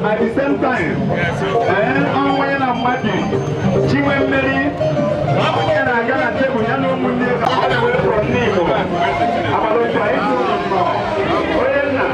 At the same time, onye na mmadụ chinwe mmeri onye na-aga na tebụl ya na ụmụnne ọ na-ewepụrụ ndị Igbo abalị ịtụ onye nna.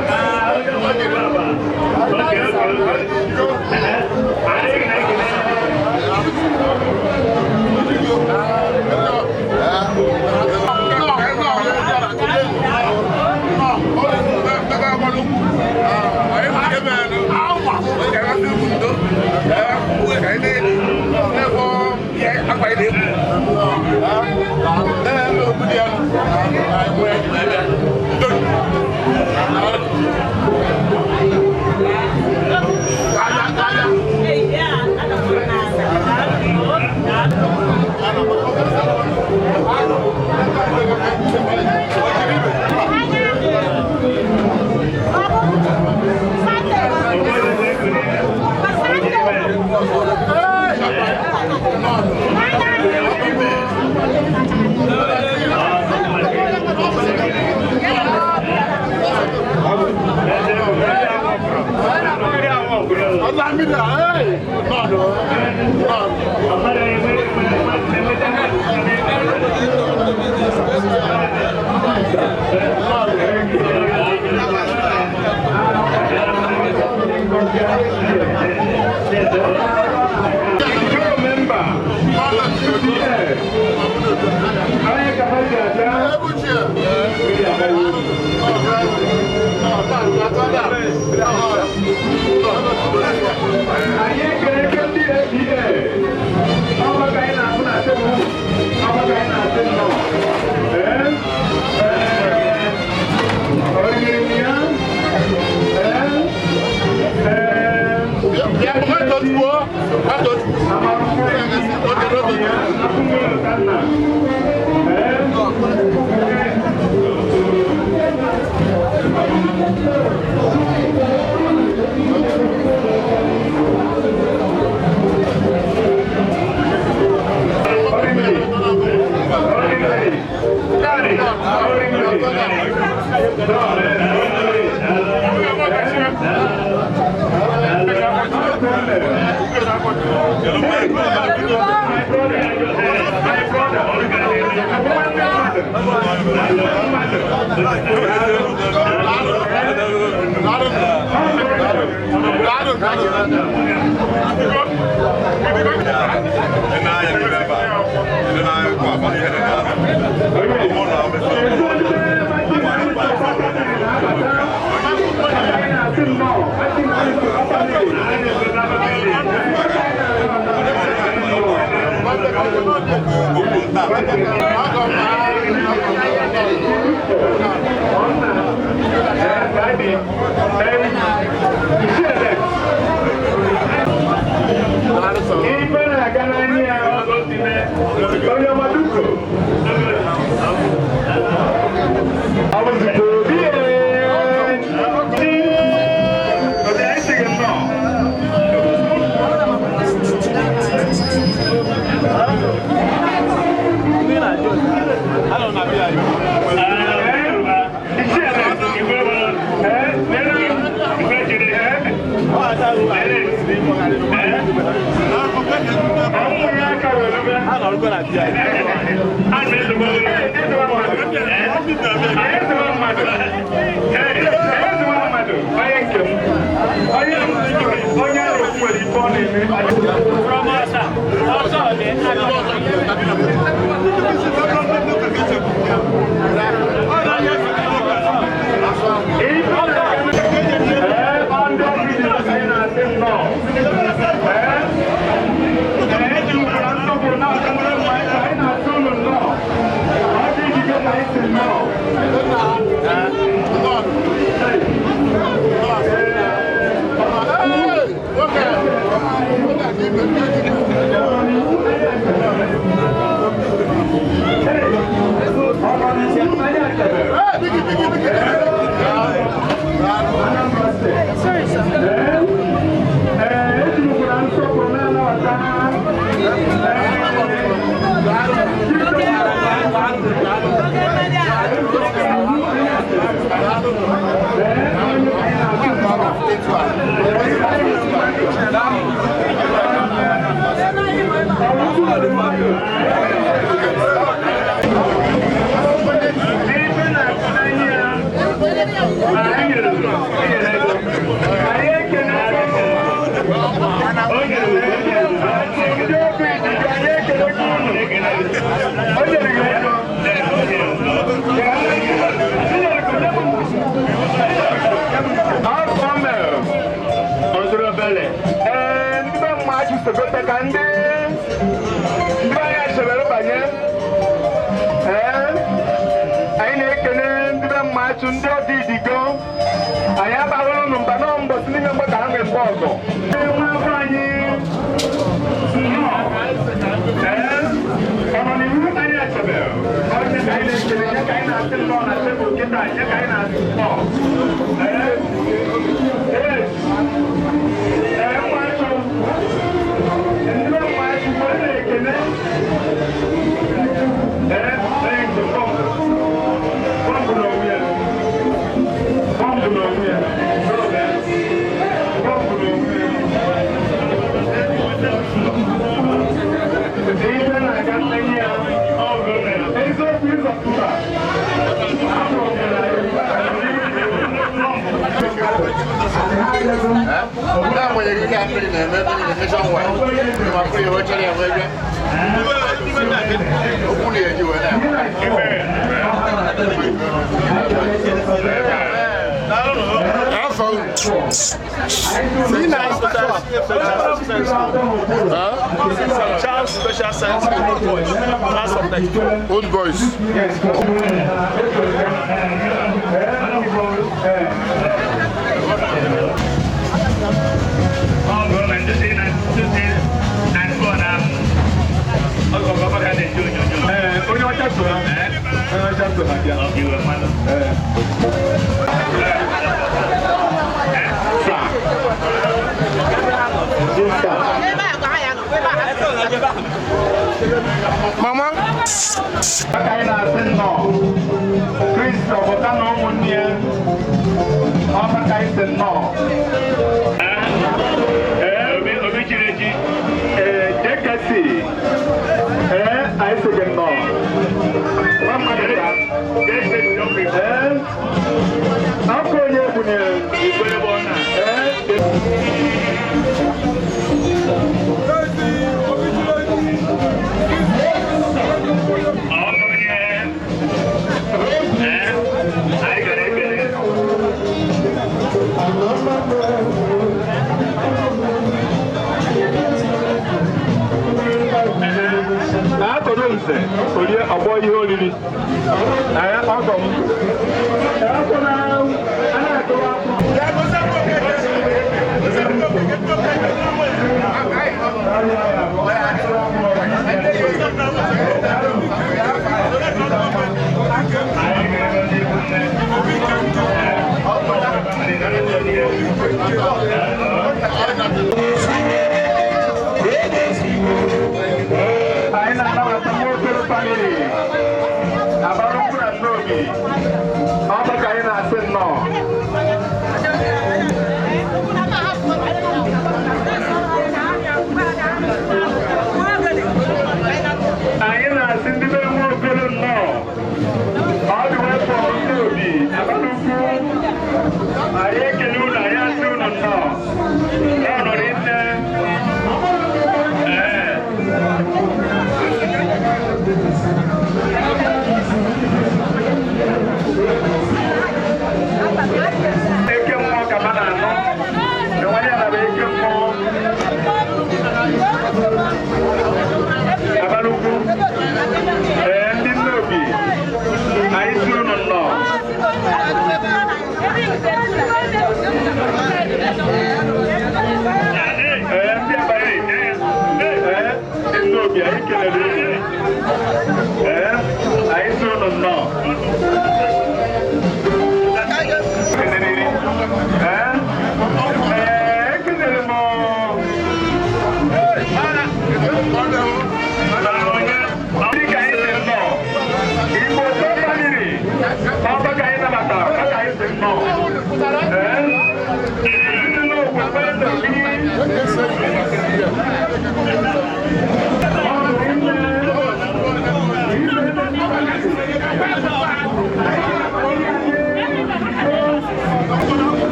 Sorry, sir. Ka ndị ndị anyị chebere banye, ee, anyị na-ekene ndị be mmachu, ndị ọdị idigo. Anyị abaghị ụnụ mba nọ mbọsị n'ime mgbe ka ha nwee mgbe ọgụ. Ndị nwa afọ anyị nnọọ. Ee, ọ nọ n'iwu anyị echebere onye ka anyị na-ekele ya, ka anyị na-asị nnọọ na tebụl kịta ya, ka anyị na-asị nnọọ. Ee, ee, ee, mmachu, ndị mmachu onye na-ekele. Ee, onye nke pọmpụ, pọmpụ n'onwe ya, pọmpụ n'onwe ya, pọmpụ n'onwe ya. Ife na-aga mmanya ya, eziokwu ịzọpụta. N'agbanyeghị ihe a mmiri na-eme, mmiri na-emecha nwa ma mmiri wechara ya wee bịa okwu na-eji wee na afọ. Charles Special Science Old Boys, class of 94. Old boys. Onye ọcha so ha, onye ọcha so ha bịa. Mama. Aka anyị na-asị nnọọ Kristi ọbụta na ụmụnne ya, ọba ka anyị sị nnọọ. Ee, jekesi, ee, anyị sị gị nnọọ. Nwa mmadụ ka ee, ọkụ onye ebunyere. Ee. Na-atọrọ nze orie ọgbọ ihe oriri. Ee, ọgọ m. Ee, ọkụ na a na-akọwa afọ. Anyị na-anabata nwa okoro family.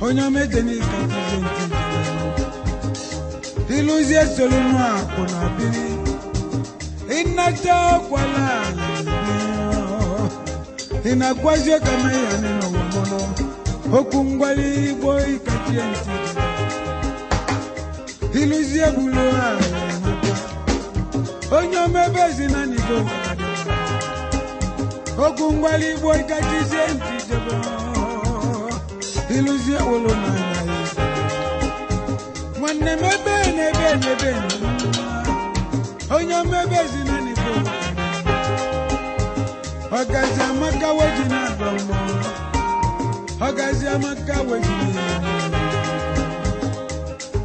Onye ọma eze n'ịka tizie ntị iluzie solunu akụ na biri ịnata ọkwala ị na-akwazi kama ya n'ụwa mụnụ okwu ngwali igbo ịkachie ntị iluzie bulu ala onye omebe ezi na nigo okwu ngwali igbo ịkachizie ntị jebe iluzie wolo n'anya ya nwanne m ebe na ebe na ebe na onye omebe ezi na nigo ọgazi amaka weji na-agba mmọnwụ ọgazi amaka weji na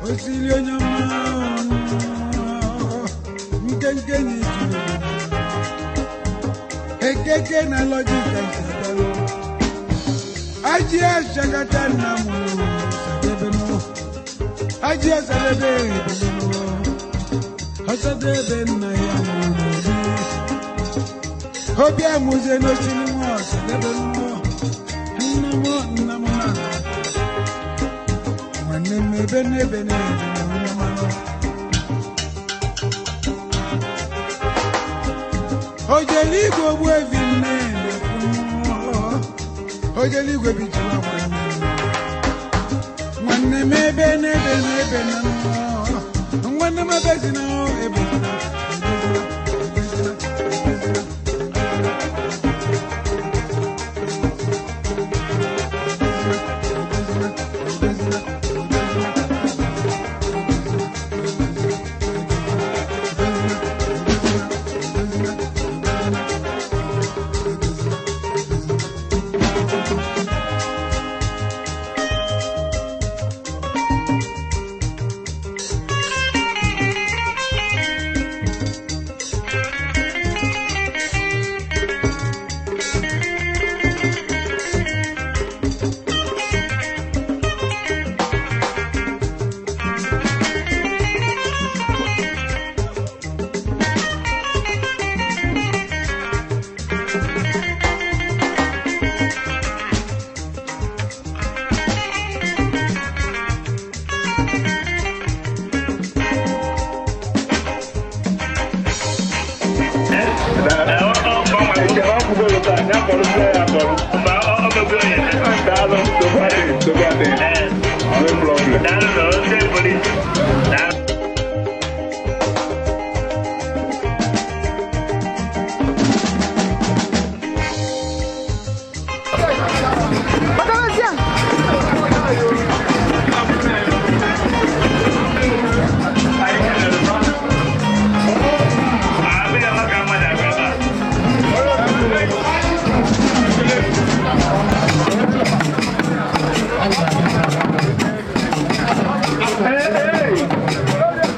osili onye ọma nkenke na ijuru ekeke na lọjika nsadalo aji asakata nna m sadebenu aji asadebe ebelenu ọsadebe nna ya mụrụ obi amuze n'osili nwa ọsadebenu nna m nna m na nwanne m ebe n'ebe n'ebe na onye mmanụ ojeligwe ogbu evi nne ojeligwe bijila nwanne m ebe n'ebe n'ebe na nwanne m ebe si na ebe si na ebe si na ebe si na. No problem.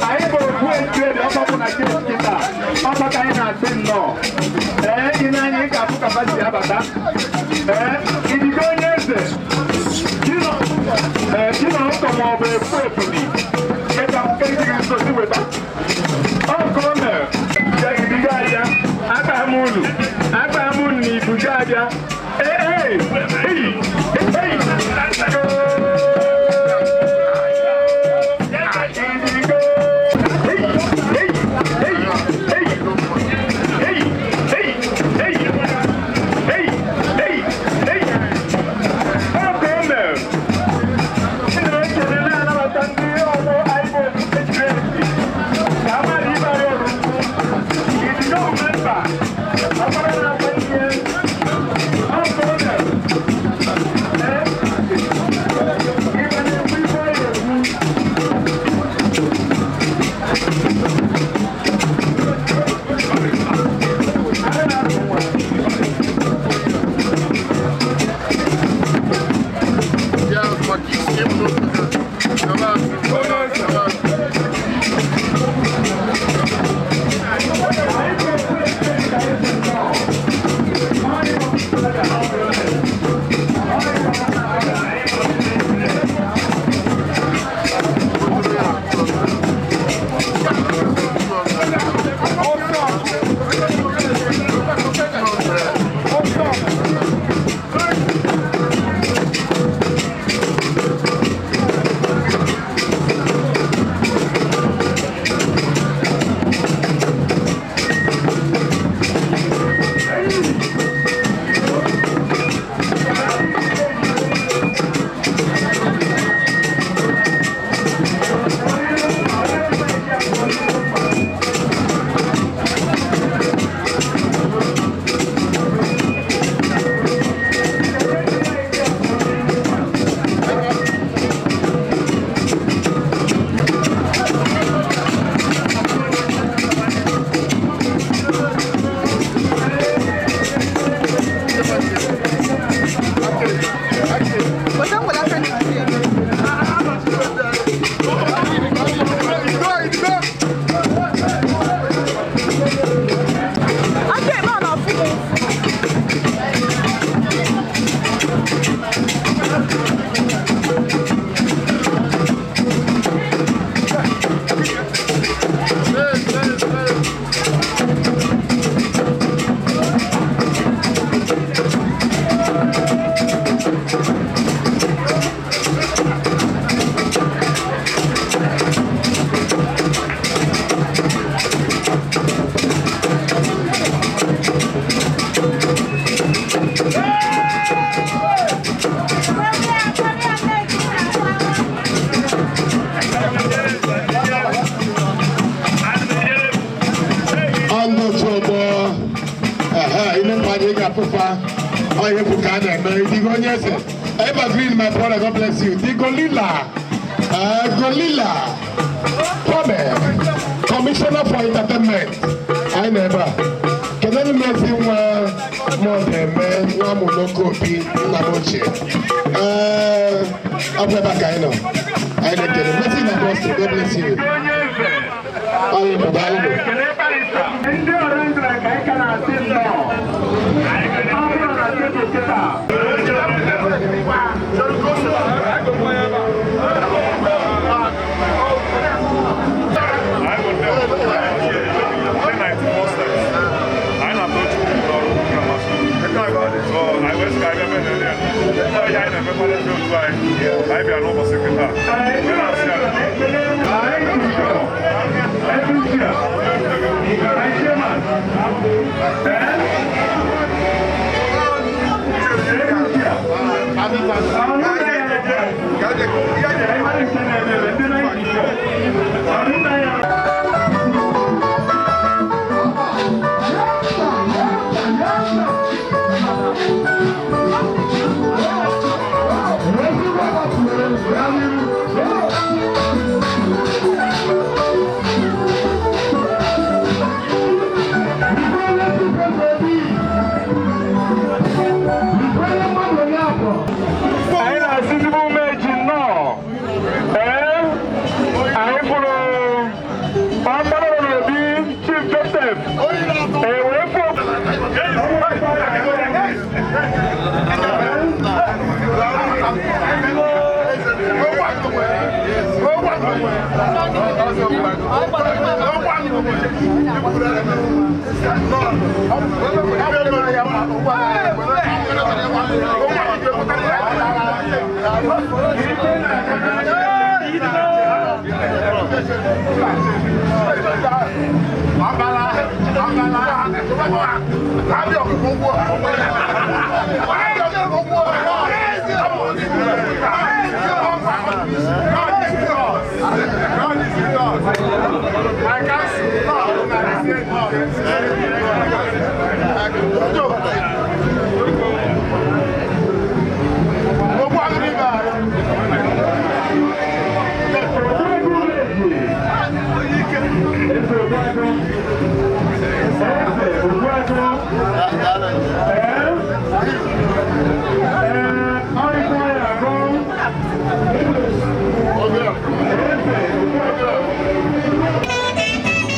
Anyị bụ otu etu ọkpọpụ na kesi kịta ọkpọta anyị na-asị nnọọ ee ị na-anya ị ga-afụ ka si abata ee ibido onye eze chinọnkọ ma ọ bụ efu efuni ịta nkiri nso si weta ọkọ o mere ya ibido abịa aka m unu aka m unu na ibugo abịa ee ee eyi eyi. a ime mkpa anyị ga-afụfa ọ ihe bụ ka a na-eme Idigo onye eze. Evergreen, my brother, God bless you. Digolila, Golila, Kwame, Commissioner for Entertainment. Anyị nọ ebe a. Kedu m ezi nwa mụ na-eme nwa mụ n'oke obi nna m ochie. Ee, ọ bụ ebe a ka anyị nọ. Anyị na-ekele. Messi na Boston, God bless you. Anyị bụ daalụ. Ekele barrister. Ndị ọrịa ka anyị ka na-asị nnọọ. Ọ bụrụ na tebụl kịta. Anyị na-asị ezigbo umeji nnọọ. Ee, anyị fụrụ ọkpara n'obi Chief Joseph. Ee, wee fụ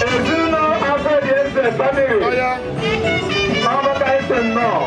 Ezinụlọ Agadi Eze family. Ọgbakọ ese nnọọ.